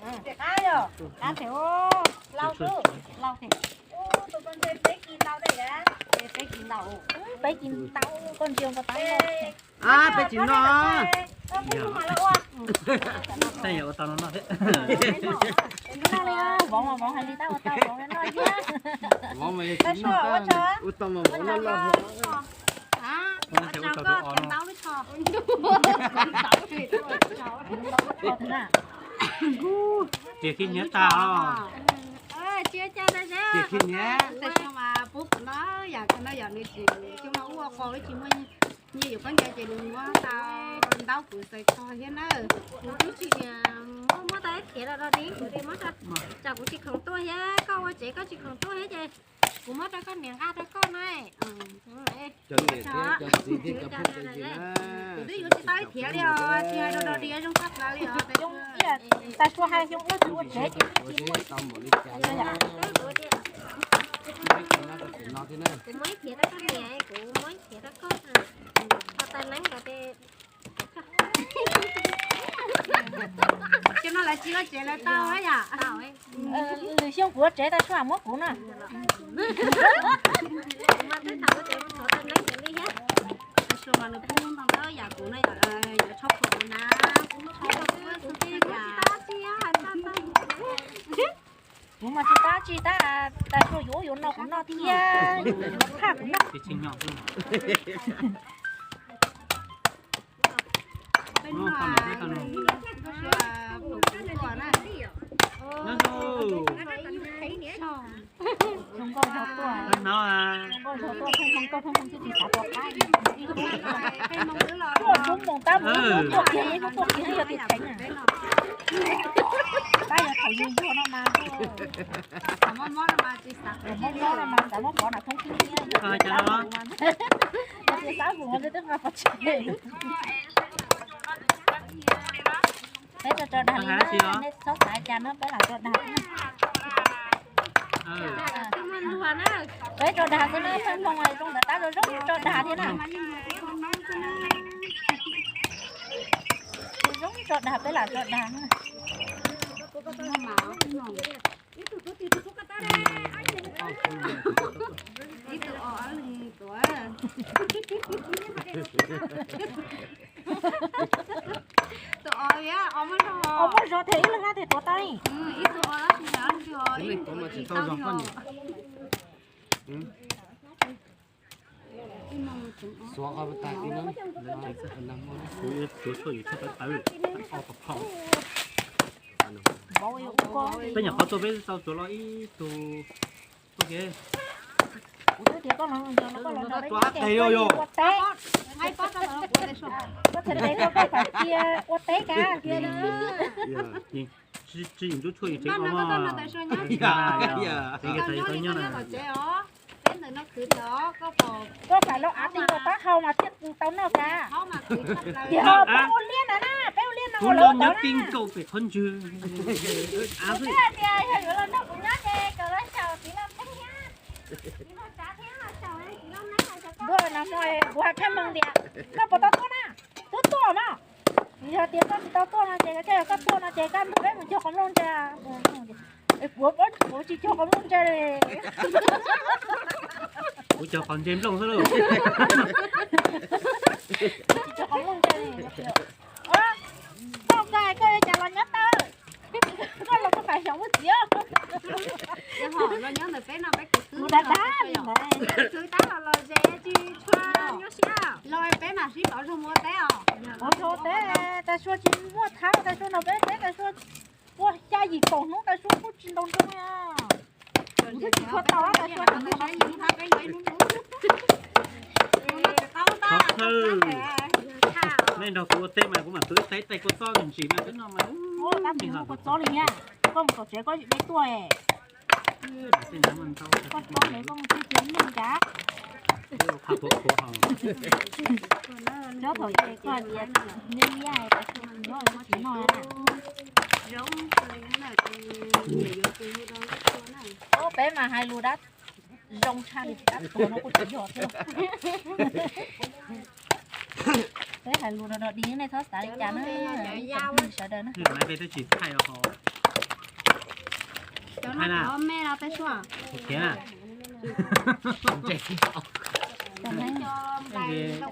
Qab thiab, lauj, lauj thiab. Peb kis ntau, peb kis ntau, koj ntsia npau taws. Peb kis no. Tej yam ua tau no noj thiab. Vauv mas vauv hais li tab ua tau vauv noj thiab. Vauv mas li tsis noj, ua tau mas vauv noj loj. Ua tau tus os no. Riam khib hniav tag os. Riam khib hniav. Tej xyoo mas pub kuv no, yam kawg no yog nws tsis xyoo no ua qos tsis muaj nyiaj yuav khaub ncaws ces nws muab tau ntaub kuv xaws kho thiab na. Kuv twb tsis muab, muab tau ib thiav los rau kuv, kuv tsis muab, tsam kuv tsis khoom tuaj thiab koj ua tsev koj tsis khoom tuaj thiab ces kuv muab rau koj niam nqa rau koj na. Cov niam thiab cov txiv thiab cov phooj ywg na. Kuv twb yuav tsis tau ib thiav li os, tsis hais rau rau diav zoo tshaj plaws li os. Tag sua hais xyoo ub tsis ua tsev ces tsis muaj tau npaum li cas li. Kuv muab ib thiav rau koj niam, kuv muab ib thiav rau koj, kho tais neeb nkaus ces. Xyoo no lawv tsis ua tsev lawv tau yom. Lwm xyoo kuv ua tsev tag sua muab kuv na. Kuv mas twb tham ua tsev kuv thov tais neeb nkaus li thiab. Tag sua mas nws pub ntau ntau yam kuv na, yuav tshob phuam kuv na, kuv tshob phuam kuv tsis tau tsis yog hais tau Tab tsis tab, tais suav yuav yuav no kuv noj thiab, yuav thaj kuv noj. Nkauj zog tuaj, nkauj zog tuaj, pheej hmoo nkauj pheej hmoo tsis xav tua qaib. Tuaj hnub moos tab mus hnub tuaj kiag ib hnub tuaj kiag yog tis theev na. Tab yog thaum yug yug no mas, thaum mob mob no mas xav muab pov nam thoob tib, yog tis xav vus mas twb nqa pov tseg. Peb tso tso dag li, nej txhob xav cas no peb lam tso dag. Peb tso dag xwb na, pheej hmoo zoo ntawd tab zoo zoo tso dag thiab na. Zoo tso dag peb lam tso dag na. Ib tug o ob leeg tuav. Tus o, o muaj zog, o muaj zog thiaj ib leeg thiaj tuav tau li. Ib tug o tab sis ob leeg thiaj, ib leeg tuav mas tsis tau zog koj niam. Xuav qhov tas ti no, kuv yuav tsuav tshuaj yus tshuaj tawv tawv, o kom phom. Peb nyuam qhuav tuaj peb tau tsuav los ib tug. Kuv twb tias koj los, koj los nrog peb ua teb, koj txhais tes rau koj fam cia ua teb kav. Tsis yus ntub tshuaj yus tseem o. Koj fam lub av ti nkaus taub hau mas thiaj tau noj kav. Yog peb ua liaj ntawd na, peb ua liaj no ua lawv tod na. Tias yog yuav los nrog kuv nyob ces kom lawv xyaum txiv Lauj Neeb thiab. Ntuj, nag hmo kuv hais kab moos tias koj puas tau tuaj na, twb tuaj mas. Yog tias koj tsis tau tuaj no ces, koj tuaj no ces koj nrog peb mus cog qos nplooj ntsa. Kuv, kuv tsis cog qos nplooj ntsa li. Kuv cog qos ntse nplooj xwb lauj. Kuv tsis cog qos nplooj ntsa li. Koj, koj yuav cas los nyob tau, koj los koj pais xyaum muaj txiv. Los nyob ntawm peb no peb kuv twb dag dag li ntawd. Twb tab los los ze tsis tshua nyuaj siab. Los peb mam sib pauv zog mus ua teb os. Ua teb, Tais Sua tsis muaj thab, Tais Sua nrog peb teb, Tais Sua ua xya yim kaum hnub Tais Sua kuj tsis ntaus nroo li. Kuv twb tsis tshua tau Tais Sua tseem muaj. Qhov thawj, nej nrog kuv ua teb mas kuv mam tu ib tais tais kua txob ntsim mas twb no mas. Tab sis kua txob li thiab, koj mus tom tsev koj de tuaj. Koj txob ntawd koj mus cia cia neeg cas. Cov thaum ces koj tias neeg yaj tas nyob tsis noj. Peb mas hais lus dab zoo tshaj li dab tuag no kuj tsis yog thiab. Peb hais lus no dog dig nej txhob xav li cas na, cov phooj ywg sawv daws na. Cov no cov me los Tais Sua.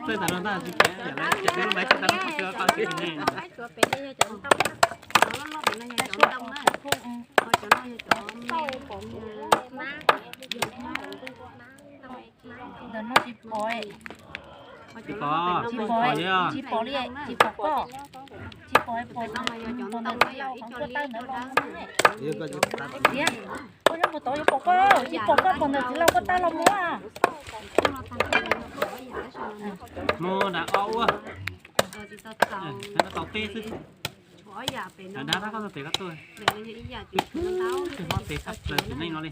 Txawj tas no ntag, tsis khiav, yam li cov lub maiv txawj tas no kuj tsis tau khiav ne. Cov loj loj pem no yog cov ntoo na, ho cov no yog cov me. Ntawm no tsis pom, tsis pom, tsis pom li, tsis pom koj, tsis pom pom no mas yog cov ntoo no yog ib co li ib co dawb. Tiag, koj yuav mus tod yuav pom koj, tsis pom koj pom ntawm txiv laus koj tau los muab. Mus nram o ua, tau teb xwb. Dab dab koj txog pem koj tuaj. Tsis mob pes tshaj plaws tim neej no li.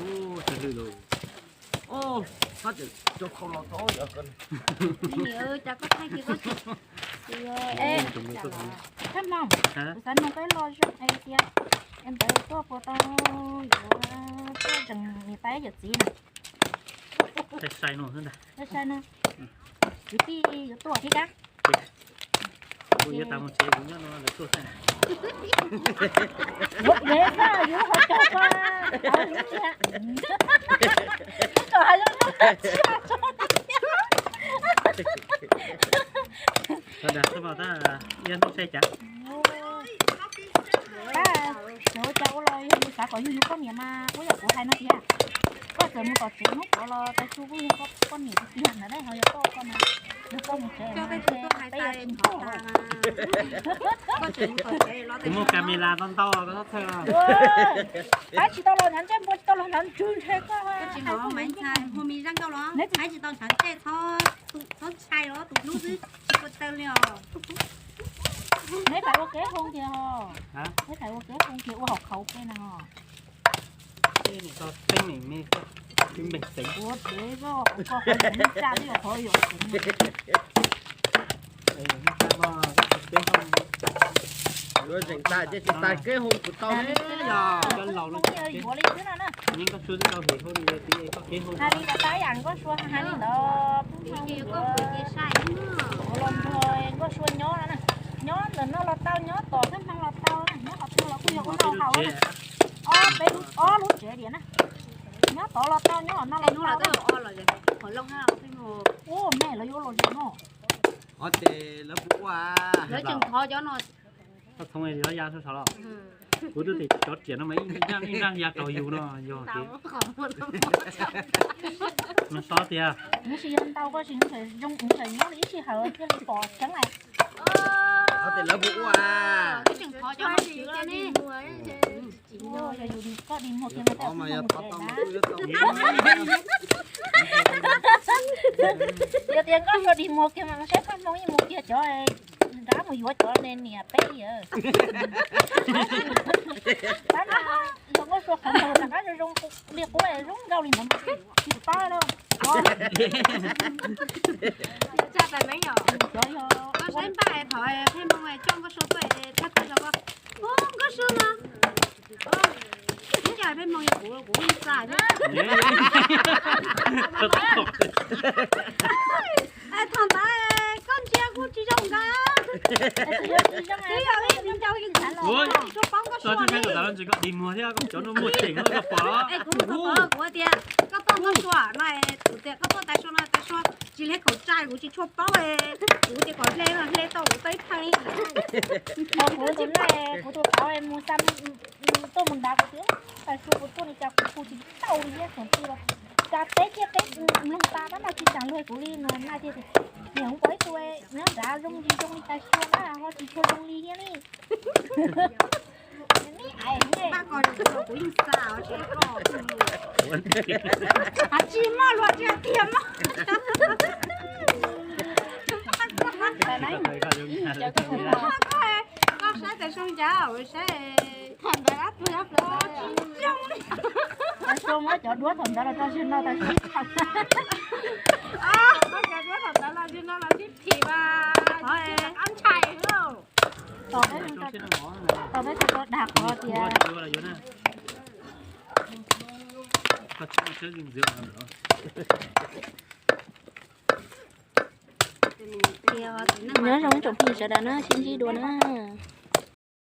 Ub, tag lwm lawm. Ub, koj tseem cov khau los tau yog koj. Cas koj thaij kiag koj tsis. Thaj Hmoo, kuv xav nug koj ib lo zoo hais tias, es ntawd tuaj puas tau yuav tuaj tseem niam tais yawm txiv na? Sai sai no xwb ntag. Sai sai no. Kwv tij yuav tuaj thiab kab. Kuv yuav tas mus tsev kuv nyob no lawv tuaj xwb. Yuav dev xwb yuav ho caug pa. Kom hais zoo no tsis hais tso. Sawv daws xwb mas tab yog hnub sai cas. Txawm ua cas ua los yog yus xav kom yug yug poj niam mas ua yam kuv hais no tiag. Koj txawm mus tom tsev hnub puav los Tais Su kuj yog koj poj niam tiag tiag ntawd ne, ho yog koj ua koj mas, yog koj mus tsev peb yog tsis ntxhov. Kuv muaj camera ntau ntau koj txhob txhawj. Qaib tsis tau los hnyav ntsej, npua tsis tau los hnyav ntswg ntshe koj. Neb tsis tau hnyav ntsej, txhob ntshai os, tus hlub xwb tsis ua tau li os. Neb pais ua kev hoo tiag os. Neb pais ua kev hoo tiag ua hauv qhauv peb na os. Ua tsev zoj qhov yog tsa twb yog qhov yog tsev. Yuav zeem tas ces tsis tas kev hoo kuv tau li xwb no na. Hais li ntawd tab yam Nkauj Sua hais li ntawd, kuv los nrog Nkauj Sua nyob no na. Nyob ntawm no los tau, nyob tom Txaj Hmoo los tau, nyob qhov twg los kuj yog ua noj haus na. Ob peb lub, ob lub tsev tiag na. Nyob tod los tau, nyob no los tau. Ua mej los yuav los zem no. Ob ces lawv puas ua? Lawv tseem thov cov no. Koj txhoov li los ya sab saud los. Kuv twb tias cov riam no mas ib nrab ya rau yus no yog tias. No sob tiag. Nws tsis yog ntau koj tsis zoo, nws tseem nyob li ib sij hawm thiaj li pom tseeb lawm. Ob ces lawv puas ua? Lawv tseem thov cov no. Yog yus koj dig muag kiag mas yog tias Nkauj Sua dig muag kiag mas saib Phaj Hmoo yeej mus kiag cov nrab mus yuav cov niam peb yawg. Tab mas yog Nkauj Sua qhov muag rov qab zoo zoo li qub zoo nkauj li ntawd mas tsis pab lawm. Cov yog koj saib npaj thaum Phaj Hmoo coj Nkauj Sua tuaj thab tawj rau koj. Nkauj Sua mas ib yam Phaj Hmoo yog kuv, kuv yeej xa thiab. Thaum ntawd koj ntsia kuj tsis zoo nkaus. Twb yog ib tug ncau yeej ntxhais los tsis tshua paub Nkauj Sua li. Dig muag thiab koj cov no muaj tseem no koj pom. Es kuv mus tau pom kuv tias koj tuaj Nkauj Sua no, kuv tias koj tuaj Tais Sua no, Tais Sua tsis hle khẩu trang kuv tsis tshua paub. Kuv tias kom hle no hle tau kuv tau ib pheej li. Kuv tus no, kuv tus tauv mus xa tuaj mus nrad kuv tias Tais Sua kuv tuaj li cas kuv hu tsis tau li thiab, thaum twg los cas peb thiaj peb mloog tas tab mas tsis tseem luag kuv li no na. Tias niam hoob pom ib tug nyob nrad zoo zoo li Tais Sua na ho tsis tshua zoo li thiab li. Tsis muaj luag tsis tiag mog. Koj saib Tais Sua cas saib. Thaum ntawd Tais Sua muab cov duab thaum ntawd los tso zig no, Tais Sua muab cov duab thaum ntawd los zig no los sib phim mas qab ntshai lauj. Tos peb, tos peb tau dag qhov tias nyob zoo ib tsoom phooj ywg sawv daws na, sib ntsib dua na.